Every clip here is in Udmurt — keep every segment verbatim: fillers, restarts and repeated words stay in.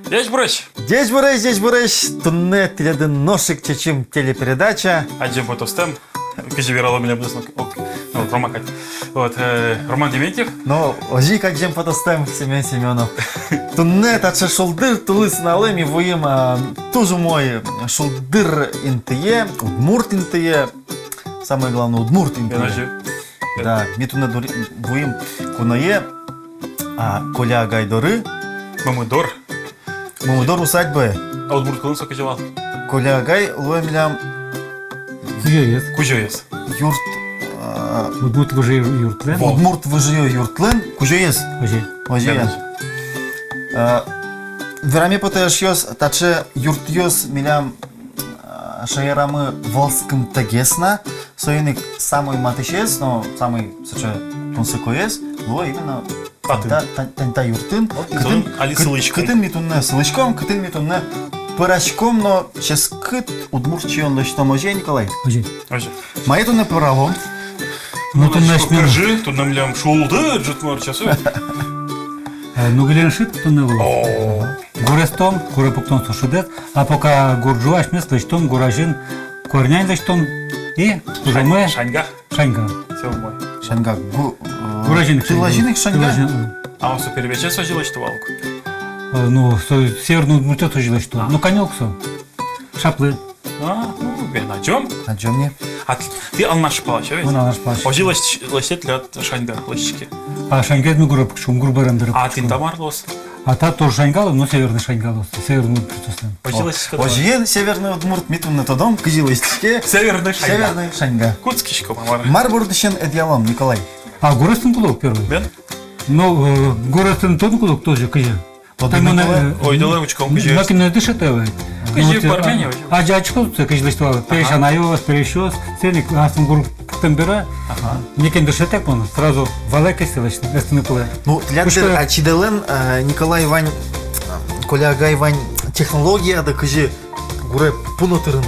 Ӟечбуресь! Ӟечбуресь, ӟечбуресь! Туннэ тӥледын нош ик «Чечым» телепередача. Адӟем потостэм. Кызьы верало милям быдэс но, ок, ну, Рома кадь. Вот, э, Роман Дементьев. Но озьы ик адӟем потостэм, Семён Семёнов. Туннэ таӵе шулдыр тулыс нуналэ ми вуим, а, туж умой шулдыр интые, удмурт интые. Самое главное, удмурт интые. Озьы. Да, ми туннэ дур-, вуим куное, а, Коля агай доры. Мамы дор. Мамы дор усадьбае. А удмурт кылын со кызьы вал? Коля агай луэ милям кузёез. Кузёез. Юрт, а, удмурт выжы юртлэн. Во. Удмурт выжы юртлэн кузёез. Озьы. Озьы. Верно. А, вераме потэ, эшъёс, таӵе юртъёс милям а, шаерамы вӧлскымтэгес на, соин ик самой матысез но самой сыӵе тунсыкоез луэ именно татын. Та, та, та, та юртын. Вот, кытын, кытын ми туннэ сылӥськом, кытын ми туннэ пӧраськом но ческыт удмурт сиён лэсьтом, озьы-а, Николай? Озьы. Озьы. Мае туннэ пӧралом? Ну, туннэ асьме кырӟы, туннэ милям шулдыр ӝытморчасу. Э, нугылен шыд туннэ луоз. О. Гурез том, гуре пуктом со шыдэз, а пока гур ӝуа, асьмеос лэсьтом гур азьын, куарнянь лэсьтом и пужомы. Шаньга. Шаньга. Всё умой. Шаньга. Гу-, э, гур азьын ик шаньга. Тыл азьын ик шаньга? Тыл азьын, м. А мон со первече озьы лэсьто вал ук. Э, ну, со Северной Удмуртиын озьы лэсьто. А. Ну, каньыл ук со. Шаплы. А, ну, бен, адӟом. Адӟом ни. А тӥ, тӥ Алнаш палась-а ведь? Мон Алнаш палась. Озьы лэсь-, лэсьтэ тӥляд шаньга, лэсьтӥське. А шаньгаез ми гуре пуксьом, гур бӧрем доры пуксьом. А тӥни та мар луоз? А та тоже шаньга луоз, но северный шаньга луоз. Северный удмурт лэсьтэ. Озьы-а, северный удмурт, ми туннэ тодом, кызьы лэсьтӥське. Северный шаньга. Северный шаньга. Кутскиськом-а, мар? Мар бордысен ӧдъялом, Николай? А гур ӧстыны кулэ ук первой. Бен? Ну, э, гур ӧстыны тодыны кулэ ук тоже, кызьы. Тодыны кулэ. Ойдолэ учком, кызьы. Нокин но дышетэ вал. Кызьы пӧрмем озьы. Адӟиськод, кызьы лэсьто вал. Ага. Пересь анаёс, пересьёс. Соин ик аслым гур пуктэм бере. Ага. Нокин дышетэ ке, мон сразу валай, кызьы лэсьтыны, лэсьтыны кулэ. Ну, тӥляд дыр, а, ачидэлэн, э, Николай, вань, э, Коля агай, вань технологияды, кызьы гуре пу но тырыны.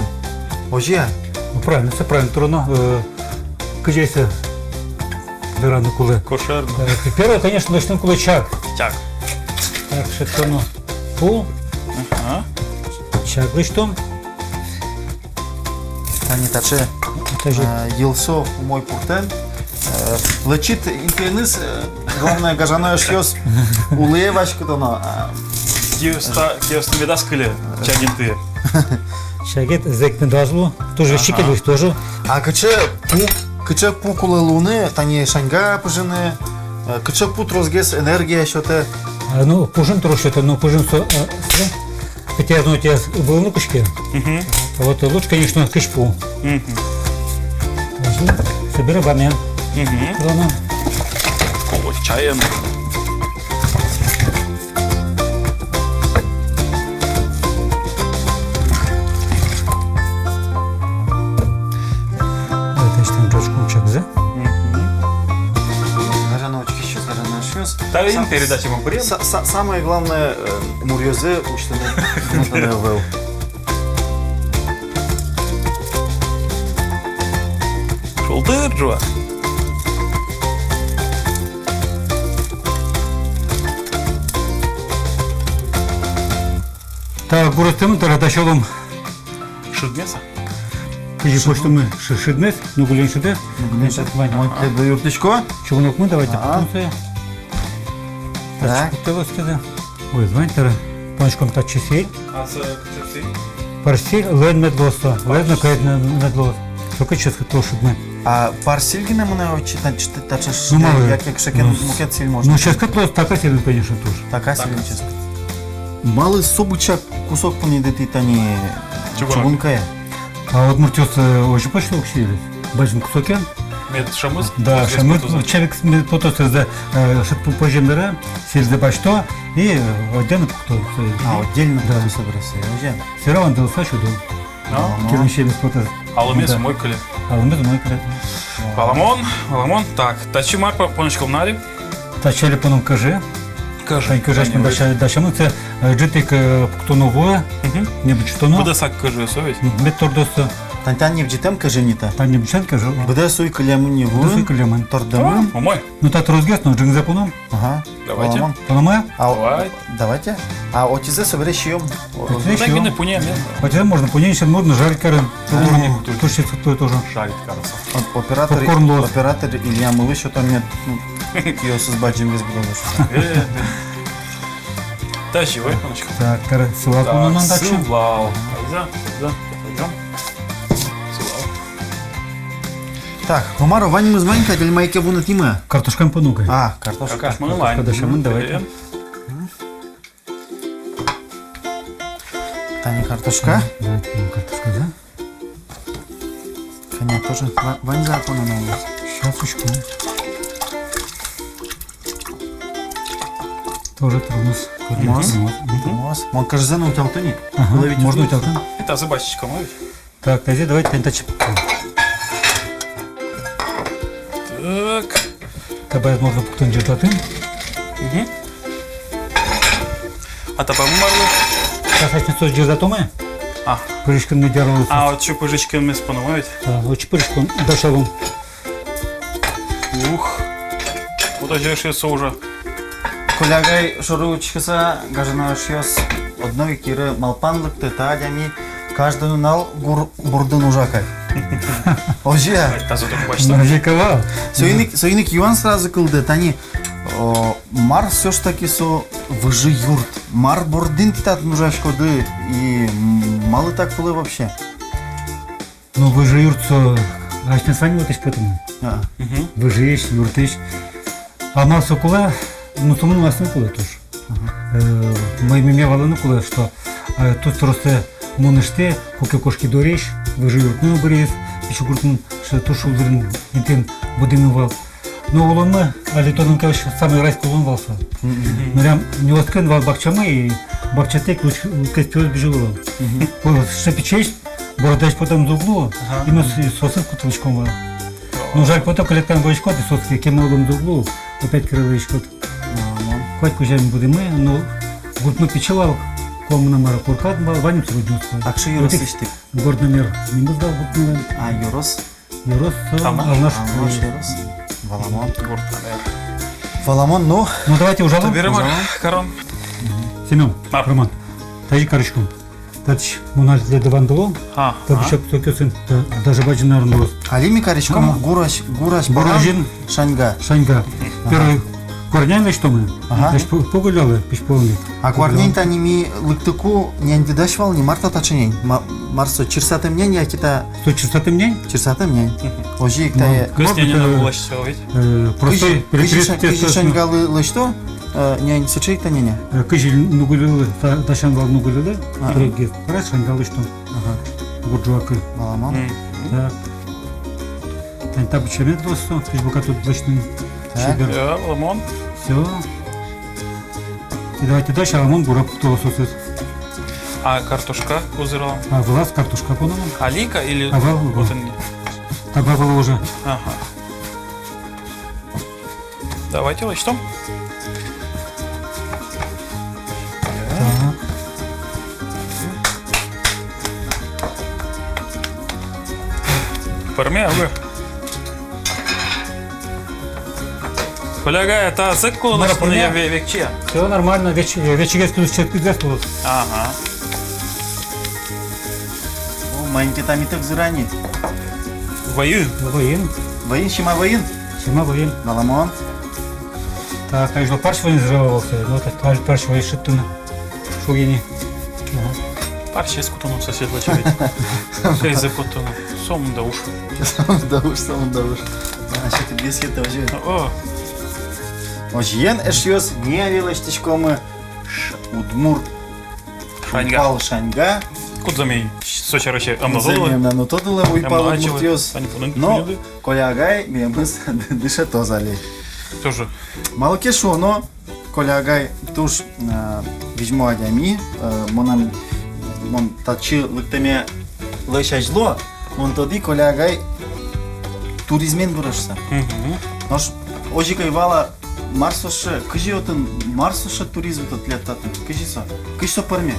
Озьы-а? Ну, правильно, всё правильно тырыны, э, кызьы сое вераны кулэ. Кошер но. Э, первое, конечно, лэсьтыны кулэ чаг. Чаг. Так, шедьтоно пу. Ага. Чаг лэсьтом. Тани таӵе, таӵе, э, йылсо умой пуртэм. Э, лэчыт интыеныз, э, главное, гажано эшъёс, улэ васькытоно, а. Киоста, киоста медаз кыле чаг интые. Чагед зэк медаз лу, тоже, ага, щикель ведь тоже. А кыӵе пу, кыӵе пу кулэ луыны, тани шаньга пыжыны, э, кыӵе пу тросгес энергия сётэ? А, ну, пужым трос сётэ, но пужым со, э, со. Хотя, ну, у тебя вылыны кутске. Мгм. А вот лучше, конечно, кызьпу. Мгм. Собере вамен. Мгм. Вамен. О, чаем. Давайте, если он чуточку чагзэ. Мгм. Даже научись. Сейчас, наверное, начнём. Та вень передача мы будем. Са-, са-, самое главное, э, муръёзэ усьтыны, усьтыны ӧвӧл. Шулдыр ӝуа. Та гурезтэм доры дасялом. Шыдмес-а? Кызьы пӧзьтомы шы-, шыдмес, нугылен шыдэз. Нугылен шыдэз. Вань. Мон тӥледлы юрттӥсько. Чугунокмы, давайте, а, пуком сое. Так. Тачки кутэ луоз ке. Ой, вань, тара. Понӥськом татчы сӥль. А со кыӵе сӥль? Пӧрсӥль, лэн мед луоз со. Лэн но кӧет мед луоз. Соку ческыт луоз шыдмы. А пӧрсӥль гинэ мынэ отчы, та-, та-, таӵе шыдэ, ну, мало ли. Яке кыӵе ке, ну, мукет сӥль можно? Ну, ческыт луоз, така сӥльын, конечно, туж. Така сӥльын ческыт. Малы со быдӟа кусок пуныды тӥ тани чугункае? А удмуртъёс, э, озьы пӧзьто ук сӥлез. Бадӟым кусокен. Мед шӧмыз? Да, шӧмыз, ну, чебек мед потоз, э, шыд пу-, пӧзем бере, сӥльзэ басьто и, э, отдельно пукто. А, отдельно пукто собере сӥль, озьы? Собере вандылыса сюдо. А? Кирын сиемез потоз. Алымез умой кыле. Алымез умой кыле. Валамон, валамон. Так, татчы мар по-, понӥськом на али? Татчы али поном кӧжы. Кӧжы. Тани кӧжы асьмелэн дася-, дасямын, сое, э, ӝытык, э, пуктоно вуэ. Мгм. Небыт ӝутоно. Быдэсак кӧжы со ведь? М, мед тордоз со. Тань, тань небӟытэм кежы ни та. Тань небӟытэм кежы. Быдэс уй кылемын ни вуын. Быдэс уй кылемын. Тордэмын. О, умой. Ну, та тросгес но, ӝынгзэ поном. Ага. Давайте. Поном-а? Поном-а? А, давайте. Давайте. А отӥзэ собере сиём. Отӥзэ сиём. Отӥзэ можно пуньыен, можно жарить карыны. Тоже. Жарить карыны. Оп-, оператор, попкорн луоз. Оператор Ильямылы сётом мед, ну, киосыз бадӟымгес будоз. Э, э. Тазьы, ой, паночка. Так, кара, сылал. Так, поном на татчы. Сылал. Айза, айза, айза. Сылал. Так, ну мар, ваньмыз вань кадь, али мае ке вунэтӥмы? Картошкамы поном кадь. А, картошка. Картошка вань. Картошка дасямын, давайте. Тани картошка. Да, тани картошка, да. Кӧня тоже. Ва-, ваньзэ поном на. Щас учком. Тоже трос. Трос. Мгм. Трос. Мон кӧшзэ но утялтыны. Ага, можно утялтыны. Тазьы басьтӥськом ведь. Так, тазьы давайте тани татчы пуктом. Так. Табаез можно пуктыны ӟырдатыны. Мгм. А табамы марлы? Сейчас асьмеос ӟырдатомы. А. Пыжиськыны ӟеч луоз. А, отчы пыжиськыны мес поном ведь? А, отчы пыжиськон, дасялом. Ух. Вот озьы эшъёс со ужа. Коля агай шоры учкыса, гажано эшъёс, одно ик йыры малпан лыктэ: та адями каждый нунал гур бордын ужа кадь. Озьы-а? Ой, тазьы ук басьтэ. Озьы ик вал. Соин ик, соин ик юан сразу кылдэ, тани, о, мар всё ж таки со выжы юрт? Мар бордын тӥ татын ужаськоды и, м, малы так кулэ вообще? Ну, выжы юрт со асьмеос ваньмы отысь потэмын. А. Мгм. Выжыысь, юртысь. А малы со кулэ, ну, со мыным асме кулэ туж. Ага. Э, мый, мыным валаны кулэ, что, э, туж тросэз мон ыштэ, куке кошки дорысь, выжы юртын быриз, пичи гуртын, что туж шулдыр интыын будэмын вал. Но улонмы али тонэн ке самой райской улон вал со. Мгм. Милям нюлэскын вал бакчамы, и бакчатэк луч-, лучкаськиз пиос бызьыло вал. Мгм. Вал сыӵе пичиесь, бородаысь потэмзы уг луы, ага, и ми соосыз кутылӥськом вал. О. Но жаль потэ, калиткаен возиськод, и соос ке-, кема улэмзы уг луы, опять кыре лэзиськод. Ага. Куать кузя ми будэмы, но гуртмы пичи вал, куамын-а, мар-а, корка вал, ваньмыз роднёс вал. А кыӵе ёросысьтыд? Горд номер нимыз вал гуртмылэн. А, ёрос? Ёрос, э, Алнаш. Алнаш ёрос. Валамон. Гурт номер. Валамон, ну. Ну, давайте ужалом. Табере мар каром? Семён, мар? Роман, тазьы кариськом. Татысь мон али тӥледлы вандыло. А, та, а, быдӟа кусокъёсын, да, даже бадӟым, наверно, луоз. Али ми кариськом, ага, гурась, гурась, гурась баран, шаньга. Шаньга. Ага. Первый куарнянь лэсьтомы. Ага. Пич пу-, пугылялы, пич пугылялы. А куарнянь тани ми лыктыку няньды дась вал ни, мар та таӵе нянь? Ма-, мар со, чырсатэм нянь яке та? Со чырсатэм нянь. Чырсатэм нянь. Мгм. Озьы ик тае. Кызь нянь, э, лэсьто ведь? Э, просто кызь, кызь шаньгалы лэсьто, э, нянь, сыӵе ик та нянь-а? Э, кызь нугыльылы, та-, дасян вал нугыльылы, а, троггес, раз шаньга лэсьто. Ага. Гурт ӝуакы. Валамон. Мгм. Так. Тани та быдӟа мед луоз со, кызь бокатод лэсьтыны. Так. Чебер. Э, валамон. Всё. И давайте дальше, а мон гура пуктыло соосыз. А картошка кузыралом? А вылаз картошка поном. Али ик-а или? А вал, вал. Отын ни? Таба вал уже. Ага. Давайте лэсьтом. Так. Пӧрме, уг-а? Коля агай, та зӧк кулэ лэсьтыны, я ве-, векчи-а? Всё нормально, веч-, векчигес плюс четкыгес плюс. Ага. О, маин ке та митэк зыраны. Вӧйын. Вӧйын. Вӧйын, сима вӧйын. Сима вӧйын. Валамон. Так, а ещё парсь вӧйын зырало вал сое. Ну, так, парсь, парсь вӧйын шедьтыны. Шугини. Ага. Парсез кутоно соседлэсь ведь. Шейзэ кутоно. Сомында уж. Сомында уж, сомында уж. А, ещё ты без этого же. О. Озьыен, эшъёс, ми али лэсьтӥськомы ш-, удмурт шаньга. Пал шаньга. Кудзэ ми со сярысь ӧм но тодылэ. Кудзэ ми ӧм но тодылэ, уйпал удмуртъёс. Но Коля агай милемыз дышетоз али. Тоже. Малы ке шуоно, Коля агай туж, э, визьмо адями, э, мынам, мон татчы лыктэмелэсь азьло мон тодӥ, Коля агай туризмен выре шуыса. Мгм. Нош озьы ик ӧй вала, мар со сыӵе, кызьы отын, мар со сыӵе туризм тӥляд татын, кызьы со, кызьы со пӧрме?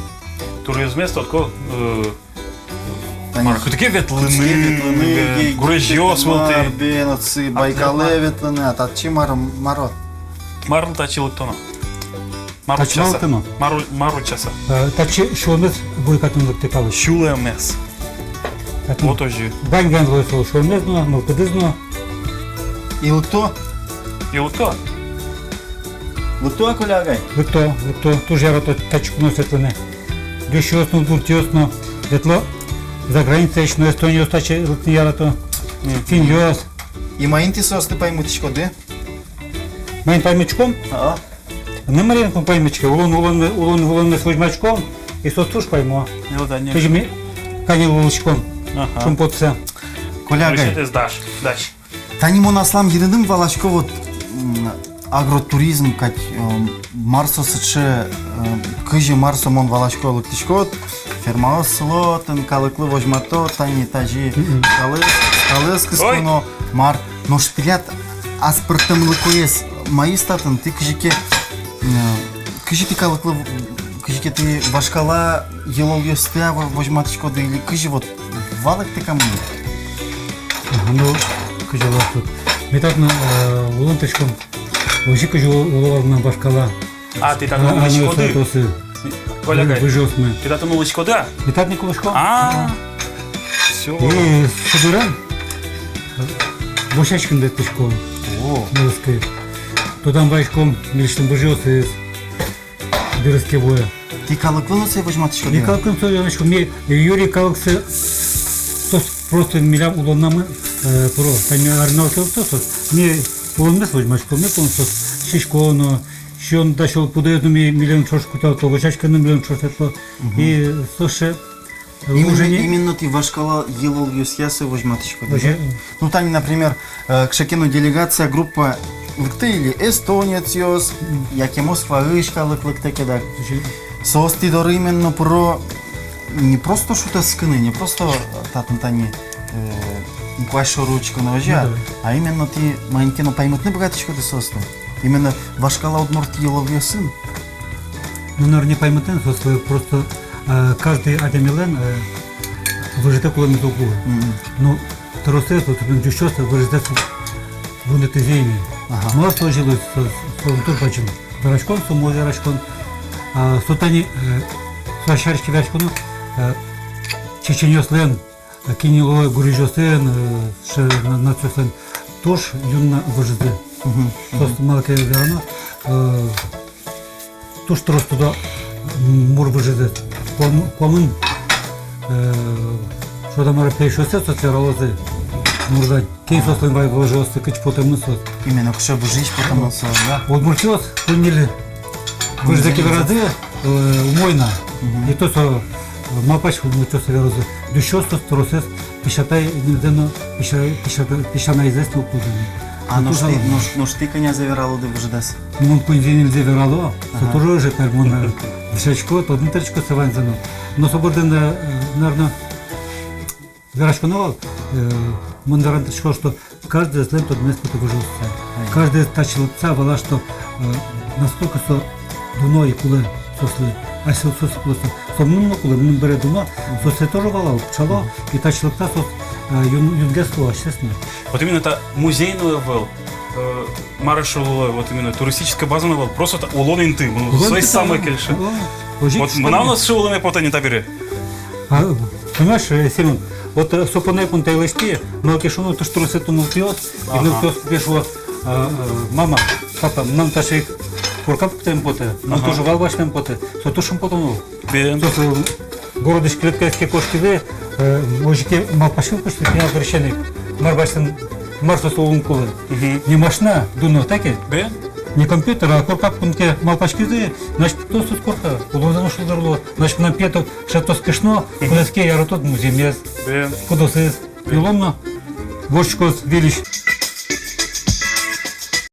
Туризмез тодӥсько, э, Мар, кытке ветлыны, кытке ветлыны, э, ге-, гурезьёс вылтӥ. Мар, бен, отчы Байкалэ ветлыны, а татчы мар, мар-о? Мар татчы лыктоно? Мар татчы утчаса? Мар у-, мар утчаса? Э, татчы сюлэмез вуэ кадь лыктэ калык. Сюлэмез. Татын. Вот озьы. Вань-вань луэ со сюлэмез но, мылкыдыз но. И лыкто? И лыкто. Лыкто-а, Коля агай? Лыкто, лыкто. Туж ярато татчы куноос ветлыны. Ӟучъёс но, удмуртъёс но ветло, за границаысь но, эстонъёс татчы лыктыны ярато. Мгм. Финнъёс. И маин тӥ соосты паймытӥськоды? Маин паймытӥськом? А-а. Номырен ку паймытӥське, улон, улон, улон, улонмес возьматӥськом, и соос туж паймо. Ну, да, не. Кызьы ми каньыл улӥськом. Ага. Шумпотыса. Коля агай. Дась, дась. Тани мон аслам йырыным валасько, вот, м, агротуризм кадь, э, мар со сыӵе, э, кызьы, мар со, мон валасько, лыктӥськод, фермаос сыло, тын калыклы возьмато, тани тазьы, мгм, скалэз, скалэз кысконо, ой, мар, нош тӥляд аспӧртэмлыкоез маиз татын, тӥ кызьы ке, э, кызьы тӥ калыклы, кызьы ке тӥ вашкала йылолъёсты-а во-, возьматӥськоды или кызьы, вот, валэктэ-ка мыным. Ага, ну, кызьы валэктод. Ми татын, э, улон тыршиськом. Озьы кызьы у-, уло вал мынам вашкала. А, тӥ татын улӥськоды? Коля агай, выжыосмы. Тӥ татын улӥськоды-а? Ми татын ик улӥськом. А. Всё. И шудырам, э, вӧсяськыны ветлӥськом. О. Нылыскы. Тодам вайиськом милесьтым выжыосыз. Дырыз ке вуэ. Тӥ калыклы но сое возьматӥськоды? Ми калыклы но сое возьматӥськом. Ми юри калыксы, соос просто милям улонамы, э, пыро. Тани арнал ке лыкто соос, ми улонмес возьматӥськом, ми пон соос сисько но, сиён дасё, пудоез но ми милем ӵош кутало, вӧсяськыны милем ӵош ветло. Мгм. И соос сыӵе Именно, уже не именно тӥ вашкала йылолъёсъя сое возьматӥськоды, да? Уже. Ну, тани, например, э, кыӵе ке но делегация, группа лыктэ или эстонецъёс, мгм, яке Москваысь калык лыктэ ке, да. Уже. Соос тӥ доры именно пыро не просто шутэтскыны, не просто, э, татын тани, э, куазь шоры учкыны, озьы-а, ну да, а именно тӥ маин ке но паймытыны быгатӥськоды соосты. Именно вашкала удмурт йылолъёсын. Ну, наверное, не паймытыны, соос просто, э, каждый адямилэн, э, выжытэк улэмез уг луы. Мгм. Ну, тросэз, вот, ну, ӟучъёс выжытэк вунэтӥзы ини. Ага. Мар со озьы луиз, со, со, со туж бадӟым вераськон, со мур вераськон. А, со тани, э, со сярысь ик вераськоно, э, чеченъёслэн, э, кин ни луэ гурезьёсын, э, сыӵе на-, нациослэн туж юн на выжызы. Мгм. Соос, мгм, малы ке верано, э, туж трос тодо, м, мур выжызэс. Куам-, куамын, э, шуод-а, мар-а, пейшоссэ соос вералозы мурзэ. Кин соослэн вай выжыоссы, кытчы потэмын соос. Именно кыӵе выжыысь потэмын соос, да? Удмуртъёс куинь-ньыль выжызэ ке веразы, э, умой на. Мгм. И то со, э, малпасько, удмуртъёс веразы. Ӟучъёс соос тросэз песятай ньылзэ но, песя-, песята-, песянайзэс но уг тодо ни. А нош тӥ, нош, нош тӥ кӧнязэ вералоды выжыдэс? Мон куиньзэ-ньыльзэ верало, со тоже уже паймоно. Вӧсясько, тодыны тыршисько со ваньзэ но. Но со бордын, э, наверно, вераськоно вал, э, мон вераны тыршисько, что каждыезлэн тодэмез потэ выжыоссэ. Ай. Каждыез татчы лыктыса вала, что, э, насколько со дуно и кулэ соослы, асьсэлы соослы кулэ со. Со мыным но кулэ, мыным бере дуно, мгм, соослы тоже вала, пыӵало, мгм, и татчы лыктыса соос, э, юн-, юнгес луо асьсэос но. Вот именно та музей но ӧвӧл, э, мар шуо, вот именно туристическая база но ӧвӧл, просто та улон инты, ну, улон инты, самой кельше. О, озьы. Вот мынам но сыӵе улонэ потэ ни табере. А, понимаешь, э, Семён, вот, э, со понна ик мон тае лэсьтӥ, малы ке шуоно, туж тросэз удмуртъёс, ага, удмуртъёс куке шуо, э, э, мама, папа, мынам таӵе ик корка пуктэме потэ, мынам, ага, тоже вал басьтэме потэ, со туж шумпотоно. Бен. Соос, э, городысь клеткаез ке кошкизы, э, озьы ке малпаськыны кутскизы, кӧня дырысен ик, мар басьтыны, мар соослы улыны кулэ. Мгм. Не машина дуно, так ведь? Бен. Не компьютер, а корка пукыны ке малпаськизы, значит, то соос корка, улонзы но шулдыр луоз. Значит, мынам пиетод шедьтоз кышно, мгм, кудӥз ке яратоз музъемез, бен, пудосыз. Бен. Улон но вордскоз выльысь.